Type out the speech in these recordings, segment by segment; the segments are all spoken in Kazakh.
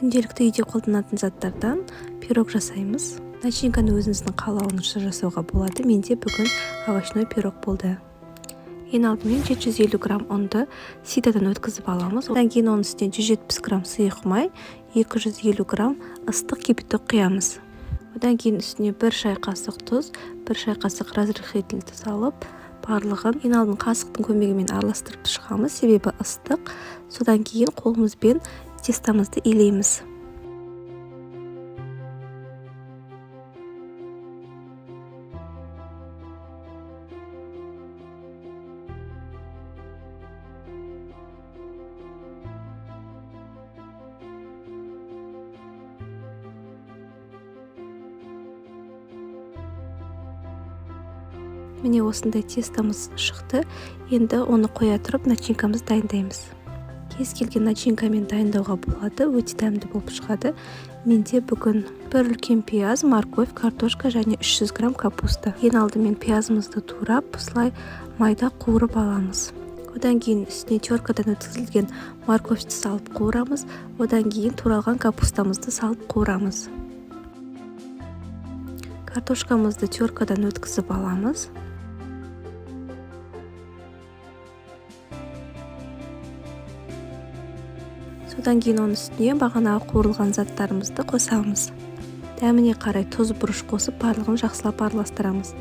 Күнделікті үйде қолданатын заттардан пирог жасаймыз. Начинканы өзіңіздің қалауыңызша жасауға болады. Менде бүгін овощной пирог болды. Ең алдымен 750 грамм ұнды ситодан өткізіп аламыз. Одан кейін оның үстіне 170 грамм сұйық май, 250 грамм ыстық кипяток құямыз. Одан кейін үстіне 1 шай қасық тұз, 1 шай қасық разрыхлительді салып, барлығын ең алдын қасықтың көмегімен араластырып шығамыз, себебі ыстық. Содан кейін қолымызбен тестамызды илейміз. Міне осындай тестамыз шықты. Енді оны қоя тұрып начинкамызды дайындаймыз. Кез келген начинкамен дайындауға болады, өте дәмді болып шығады. Менде бүгін бір үлкен пияз, морковь, картошка және 300 грамм капуста. Ең алдымен пиязымызды турап, осылай майда қуырып аламыз. Одан кейін үстіне теркадан өткізілген морковьті салып қуырамыз. Одан кейін туралған капустамызды салып қуырамыз. Картошкамызды теркадан өткізіп аламыз. Содан кейін оның үстіне бағанағы қуырылған заттарымызды қосамыз. Дәміне қарай тұз, бұрыш қосып, барлығын жақсылап араластырамыз.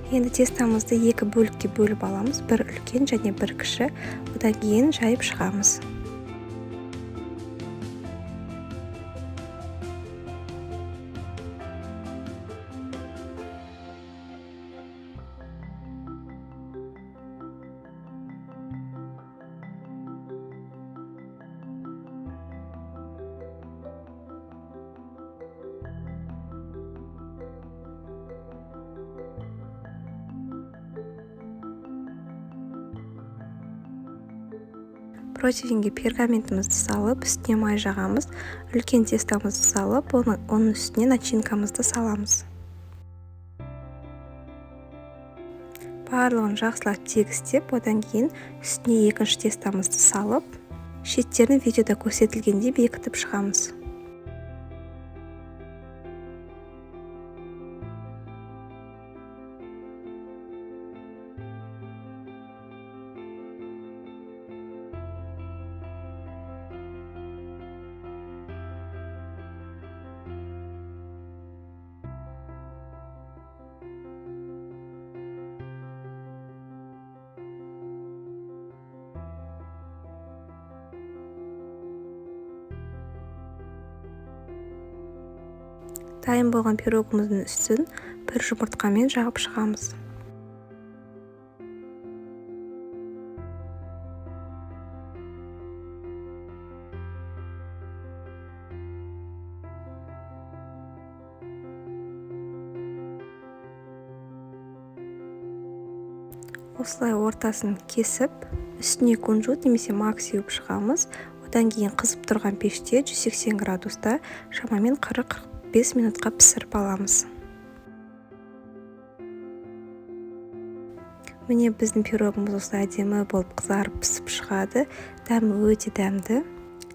Енді тестамызды екі бөлікке бөліп аламыз, бір үлкен және бір кіші. Одан кейін жайып шығамыз. Противеньге пергаментімізді салып, үстіне май жағамыз. Үлкен тестамызды салып, оның үстіне начинкамызды саламыз. Барлығын жақсылап тегістеп, одан кейін үстіне екінші тестамызды салып, шеттерін видеода көрсетілгендей бекітіп шығамыз. Дайын болған пирогымыздың үстін бір жұмыртқамен жағып шығамыз. Осылай ортасын кесіп, үстіне кунжут немесе мак сеуіп шығамыз. Одан кейін қызып тұрған пеште 180 градуста шамамен 40-45 минутқа пісіріп аламыз. Міне біздің пирогымыз осылай әдемі болып қызарып пісіп шығады. Дәмі өте дәмді.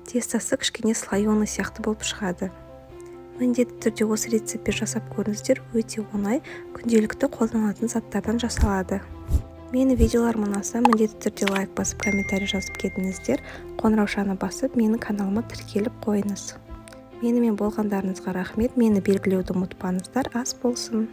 Тестасы кішкене слоеный сияқты болып шығады. Міндетті түрде осы рецептпен жасап көріңіздер, өте оңай, күнделікті қолданылатын заттардан жасалады. Мені видеоларым ұнаса, міндетті түрде лайк басып, комментарий жазып кетіңіздер. Қоңыраушаны басып, менің каналыма тіркеліп қойыңыз. Менімен болғандарыңызға рахмет. Мені белгілеуді ұмытпаңыздар. Ас болсын.